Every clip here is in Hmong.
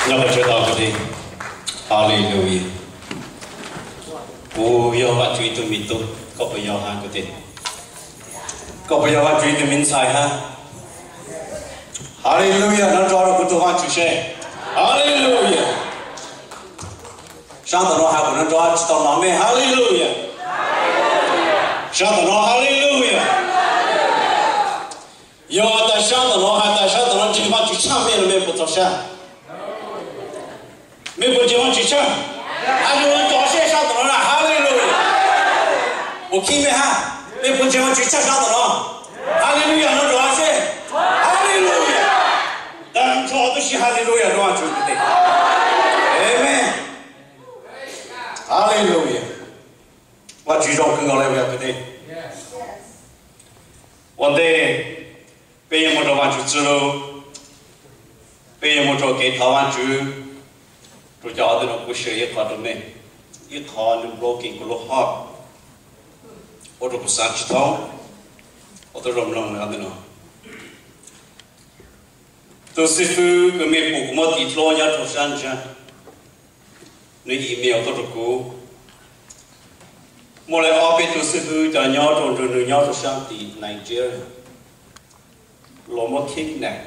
Nyob qhov tsev tau kwv tij. Hallelujah. Kuv yog Vajtswv ib tug me tub, koj puas yog hab kwv tij? Koj puas yog Vajtswv ib tug me ntxhais hab? Hallelujah, nov nrov rau kuv tus Vajtswv seb. Hallelujah. Sab tom no has kuv nov nrov tsis tau no me, hallelujah. Sab tom no, hallelujah. Yog tas sab tom no has tas sab tom no ntseeg Vajtswv tshaj me los mej puas txaus sab? Mej puas ntseeg Vajtswv tshaj? Has lus no nrov seb sab tom no na, hallelujah. Puas khib mej hab? Mej puas ntseeg Vajtswv tshaj sab tom no? Hallelujah no nrov seb. Hallelujah. Tag nrho tub si hallelujah rau Vajtswv kwv tij. Amen. Hallelujah. Vajtswv zoo kawg nkaus li kwv tij. Ua ntej peb yuav mus rau Vajtswv txuj lug, peb yuav mus rau kev thov Vajtswv rau cov, ua ntej no kuv share ib qho rau mej, ib qho nws broken kuv lub heart, ua rau kuv xav tsis thoob, ua tau zoo mloog ua ntej no. Tus xib fwb kws mej pum kuv muab tiv dluab nyob rau sab ntsa, nws email tuaj rau kuv. Muaj li ob peb tug xib fwb cov nyob rau nrug nws nyob rau sab tim Nigeria, luag muab kidnap,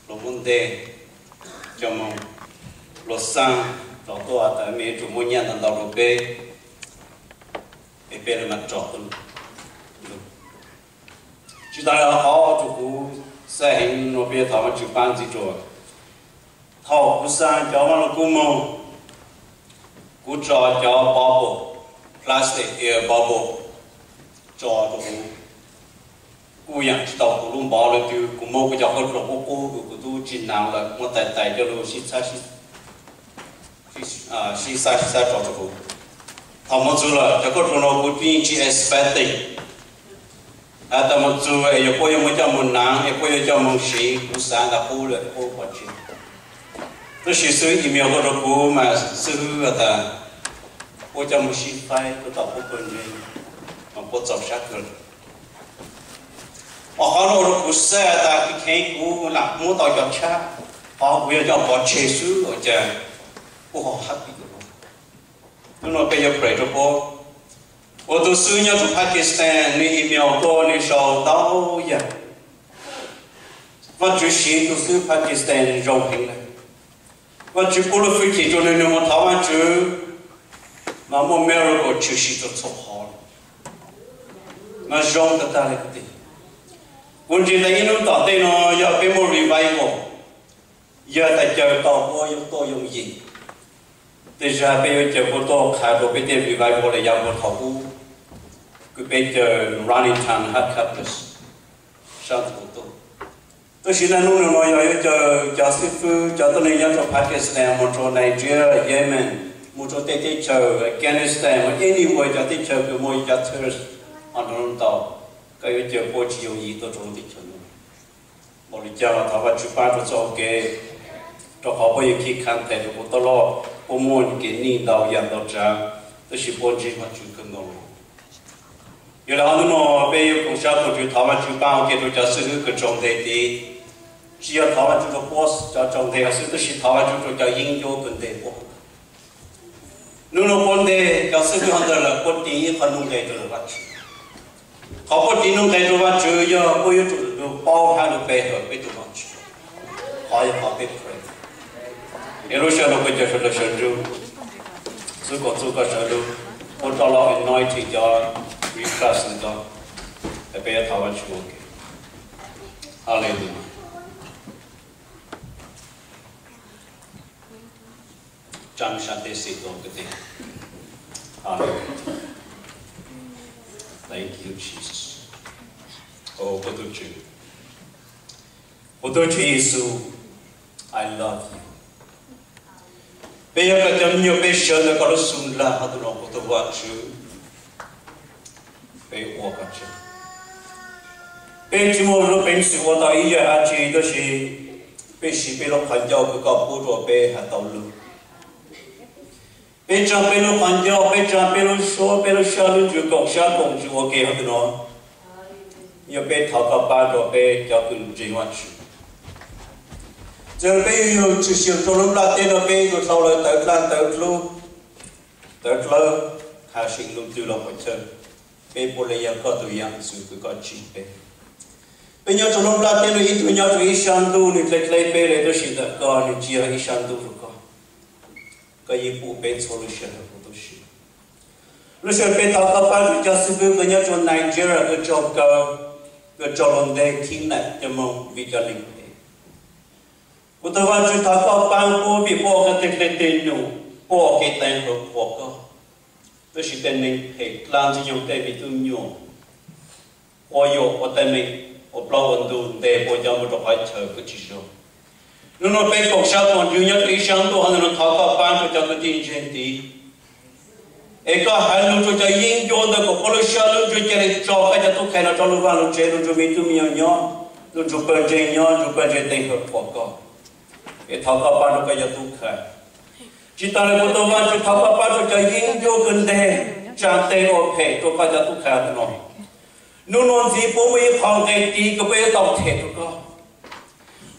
luag muab nteg, coj moog, luag xaa, los tuaj tas mej yuav tsum muab nyaj ntau ntau rau peb, es peb le maam rov tuaj. Tsis tas le qhov rua kuv xav heev no peb yuav thov Vaajtswv paab ntxiv rua. Thaum kuv xaa cov vaaj lug kub moog, kuv tso cov bubble, plastic air bubble, tso rua kuv, kuj yaam tsis tau kuv lub npov le twg, kuv muab kuv cov qhaub dluag qub qub kws kuv tub tsis naav lawm muab tais tais coj lug sib xab sib xab tso rua kuv. Thaum moog txug lawm cov qhaub dluag no kuv yeej tsis expecting has tas moog txug es yog puab yuav muab coj moog naav es puab yuav coj moog siv, kuv xaav tas qub lawm qub pov tseg. Tab sis xib hwb email tuaj rua kuv mas xib hwb has tas puab coj moog sib faib, puab tau qub pawg ntseeg, mas puab txaus sab kawg. Qhov no ua rua kuv xaav tas kheev kuv lam muab tau cov tshab, qhov kuv yuav coj pov tseg xwb ua cas puab ho happy. Hnub no peb yuav pray rua puab. Ua tus xib hwb nyob rua Pakistan, nwg email tuaj nwg sau ntau yaam. Vaajtswv siv tus xib hwb Pakistan zoo heev le. Vaajtswv pub lub fwj chim rua nwg, nwg moog thov Vaajtswv, mas muaj miracle tshwm sim rua txhua qhov, mas zoo tag tag le kwv tij. Kuv ntseeg tas ib hnub tom ntej no yog peb muaj revival, yog tas caw tau puab yuav tuaj yooj yim. Tej zag peb yuav caw puab tuaj qha rua peb tej revival le yav puag thaum ub, kws peb caw Ronnie Tan hab Cactus sab ntuj tuaj. Tab sis niaj hnub no yog yuav caw cov xib fwb, cov tuab neeg nyob rua Pakistan, moog rua Nigeria, Yemen, moog rua tej teb chaws Afghanistan, moog anywhere cov teb chaws kws muaj cov tourist ho ntau ntau, koj yuav caw puab tsi yooj yim tuaj rua lub teb chaws nuav. Npaum li cas thov Vaajtswv paab rua txoj hau kev, rua qhov puab yuav keep contact rua puab tau lawm, puab muaj kev nij ntau yaam ntau tsav, tab sis puab ntseeg Vaajtswv kawg nkaus. Yog le hov hnub no peb yuav koom sab koom ntsws thov Vaajtswv paab ua ke rua cov xib hwb kws tsaug nteg tid. Tsi yog thov Vaajtswv rua puab cov tsaug nteg xwb, tab sis thov Vaajtswv rua cov yeeb ncuab kws nteg puab. Hnub no puab nteg cov xib hwb hov ntawd lawm puab tiv ib qho nuj nqes rua Vaajtswv. Qhov puab tiv nuj nqes rua Vaajtswv yog puab yuav tsum lug paub hab lug pe hawm peb tug Vaajtswv. Qhov yog qhov peb pray. Es lub sij hawm no kuv caw sawv daws sawv ntsug, xwb kom txuj koj sawv lug, puab rov lug anointing cov request ntawd, es peb yuav thov Vaajtswv ua ke. Hallelujah. Tsaam sab teb xim rua kwv tij. Hallelujah. Thank you, Jesus. Au, kuv tug Tswv, kuv tug Tswv Yexus, I love you. Peb yog koj cov me nyuam, peb sawv ntawm koj lub xub ntiag hov tus no, kuv tug Vaajtswv. Peb ua koj tsaug. Peb tsi muaj lub peev xwm ua tau ib yam dab tsi, tab sis peb siv peb lub qhov ncauj kws koj pub rua peb has tau lug. Peb tsaam peb lub qhov ncauj, peb tsaam peb lub suab, peb lub sab lub ntsws koom sab koom ntsws ua ke hov tus no. Yog peb thov koj pab rua peb cov kws ntseeg Vaajtswv. Txawm peb yuav yug tshwm sim rau lub nplaj teb no, peb tus dlhau lawv tawv dlab tawv dlub, tawv dlawb, hais seem lus twg los puas chawj, peb puav leej yog koj tus yam ntxwv kws koj tsim peb. Peb nyob rau lub nplaj teb no ib tug nyob rau ib sab ntuj, nws dle dle peb li, tab sis ntawm koj nws tsis yog ib sab ntuj rau koj. Koj yeej pum peb txhua lub sij hawm huv tib si. Lub sij hawm peb thov koj pab rau cov xib fwb kws nyob rau Nigeria kws raug kaw, kws raug luag nteg khib nam cov moog vim cov neeg phem. Kuv tug Vaajtswv, thov koj paab puab vim puab ua koj tej dlej tej num, puab ua kev teev hawm qhuas koj. Tab sis tej neeg phem dlaa ntxwg nyoog tej me tub nyuam ua yuam ua teeb meem, ua plaub ua ntug ntes puab cov mus rau qhov chaw kws tsis zoo. Nub nua peb koom sab koom ntsws nyob rau ib sab ntuj hov ntawm no, thov koj paab rau cov kwv tij ntseeg tid, es koj hais lug rua cov yeeb ncuab ntawd kom puab lub sab lub ntsws ca le tso koj cov tub khais no rov lug vaaj lug tsev, lug nrug me tub me nyuam nyob, lug nrug pawg ntseeg nyob, nrug pawg ntseeg teev hawm qhuas koj. Es thov koj paab rua koj cov tub khais. Tsi taag le kuv tug Vaajtswv, thov koj paab rua cov yeeb ncuab kws nteg tsaa teg ua phem rua koj cov tub khais no. Nub nua ntxiv puab muaj ib qho nqe tid kws puab yuav tau them rua koj.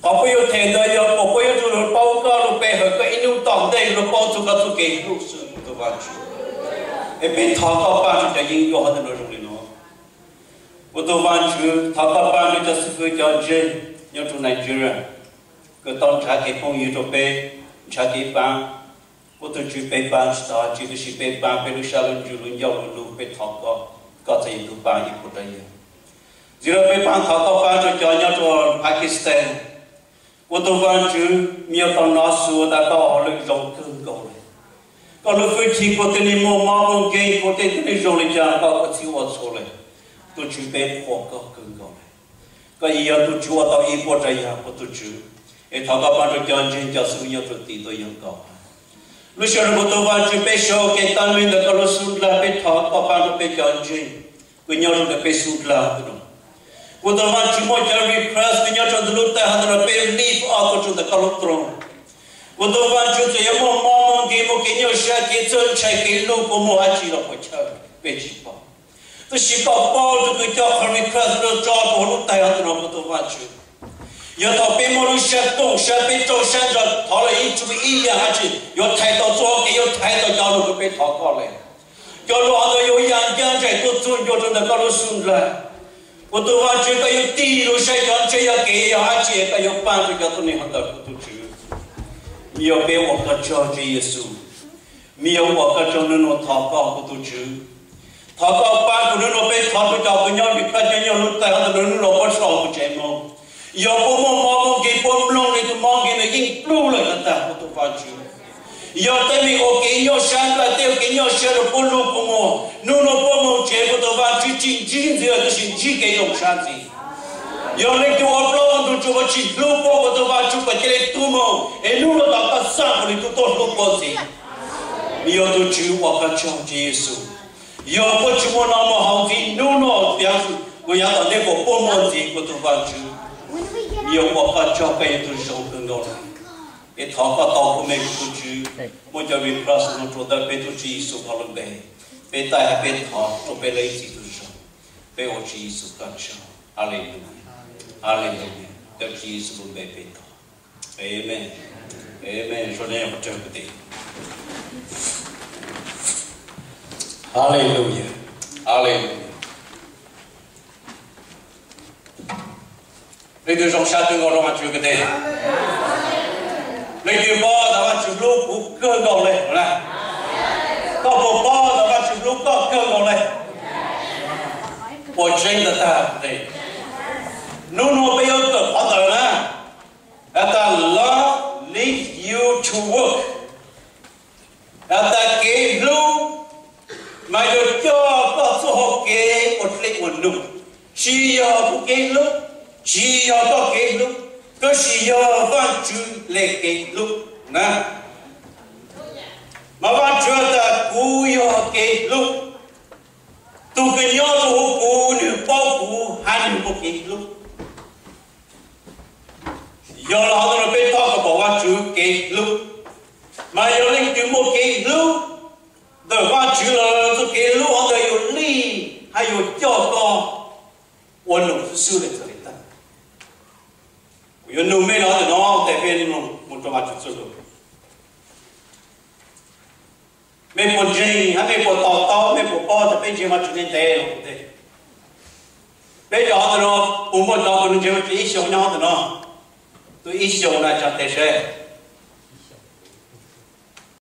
Qhov puab yuav them ntawd yog kom puab yuav tsum lug paub koj, lug pe hawm koj ib nub tom ntej, lug paub txug koj txuj kev hlub xwb kuv tug Vaajtswv. Es peb thov koj paab rua cov yeeb ncuab hov ntawm no zoo le nuav. Kuv tug Vaajtswv, thov koj paab rua cov xib fwb cov ntseeg nyob rua Nigeria kws tau nrhav kev phooj ywg rua peb, nrhav kev paab. Kuv tug Tswv, peb paab tsi tau dlaab tsi, tab sis peb paab peb lub sab lub ntsws lub ncauj lub lug, peb thov koj, koj txhad yeej tug paab ib puas rau yawg. Ntxiv lug peb paab thov koj paab rua cov nyob rua Pakistan. Kuv tug Vaajtswv, mej yuav tau nov xwm tas koj ua hauj lwm zoo kawg nkaus le. Koj lub hwj chim kuas tij li muaj mob muaj nkeeg, kuas tij tij li zoo le caag koj ua txhij ua txhua le. Tug Tswv, peb qhuas koj kawg nkaus le. Koj yeej yog tug Tswv ua tau ib puas rau yawg kuv tug Tswv. Es thov koj paab rua cov ntseeg cov xib fwb nyob rua tim tuab yeej koj. Lub sij hawm no kuv tug Vaajtswv, peb sau kev taag le ntawm koj lub xub ndlag, peb thov koj paab rua peb cov ntseeg kws nyob rua ntawm peb xub ndlag no. Kuv tug Vaajtswv, muaj cov request kws nyob rua ntawm lub taig hov ntawm no peb lift off tuaj rua ntawm koj lub txoj. Kuv tug Vaajtswv, txawm yuav muaj mob muaj nkeeg, muaj kev nyuaj sab, kev txhawj ntshai, kev hlub kua muag dlaab tsi los puas chawj, peb tsi paub. Tab sis koj paub, tug kws coj qhov request no tso rua huv lub taig hov ntawm no kuv tug Vaajtswv. Yog thaum peb muaj lub sab tooj sab, peb raug sab ntsa, thov le ib txhia ib yaam dlaab tsi yuav thaiv tau txuj kev, yuav thaiv tau cov lug kws peb thov koj le. Cov lug hov ntawd yuav ya ncaj nraim tuaj txug ncua rua ntawm koj lub xub ndlag. Kuv tug Vaajtswv, koj yuav tig lug saib cov ntsej yog kev yog dlaab tsi, koj yuav paab rua cov tuab neeg hov ntawd kuv tug Tswv. Mej yuav peb ua koj tsaug Tswv Yexus. Mej yuav ua koj tsaug, nub nua thov koj kuv tug Tswv. Thov koj paab kuv nub nua, peb thov rua cov kws nyob vim koj cov nyob lub taig hov ntawm no, nub nua puab sau kuv tsev moog. Yog puab muaj mob muaj nkeeg, puab mloog le tug mob nkeeg ntawd yeej pluj lawm tag tag kuv tug Vaajtswv. Yog tej mej ua kev nyuaj sab, tej ua kev nyuaj sab rua puab lub kua muag, nub nua puab moog tsev kuv tug Vaajtswv, tsi ntsib ntxiv lawm tab sis ntsib kev zoo sab ntxiv. Yog leej twg ua plaub ua ntug rua puab tsi hlub puab, kuv tug Vaajtswv, kuas ca le tu moog es nub nua tom koj xaaj kuas le tu tuaj hlub puab ntxiv. Yog tug Tswv, ua koj tsaug Tswv Yexus. Yog puab tsi muaj noj muaj haus ntxiv, nub nua piav kuas yav tom ntej kuas puab muaj ntxiv kuv tug Vaajtswv. Yog ua koj tsaug, koj yog tug zoo kawg nkaus le. Peb thov koj tau kuv mej kuv tug Tswv, muab cov request no rua ntawm peb tug Tswv Yexus Khetos lub npe. Peb taij hab peb thov rua peb leej txiv tug zoo. Peb ua Tswv Yexus koj tsaug. Haleluya. Haleluya. Cov Tswv Yexus lub npe peb thov. Amen. Amen. Suav neej qhov rawg kuv tes. Haleluya. Haleluya. Leej twg zoo sab twg nkaus rau Vaajtswv kuv tes? Leej twg paub tas Vaajtswv hlub kuv kawg nkaus le? Koj puas paub tas Vaajtswv hlub koj kawg nkaus le? Puas tseeb tas tag kuv tes? Nub nua peb yuav kawm qhov ntawd na. Has tas love leads you to work. Has tas kev hlub mas yuav coj koj txuj hau kev ua dlej ua num. Tsis yog kuv kev hlub, tsis yog koj kev hlub, tab sis yog Vaajtswv le kev hlub na. Mas Vaajtswv has tas kuv yog kev hlub. Tug kws nyob rua huv kuv, nwg paub kuv hab nwg muaj kev hlub. Yog le hov ntawd peb thov kom pom Vaajtswv kev hlub. Mas yog leej twg muaj kev hlub ntawm Vaajtswv lawm, txuj kev hlub hov ntawd yuav lij hab yuav coj koj ua num xwb xwb le txawv le tag. Kuv yuav nug mej le hov ntawm no tes peb rau Vajtswv txhua tus. Mej puas ntseeg hab mej puas to taub, mej puas paub tas peb ntseeg Vajtswv ntev ntev los? Peb cov ntawm no puas muaj cov uas ntseeg Vajtswv ib xyoos nyob ntawm no? Tuaj ib xyoos na tsa tes seb.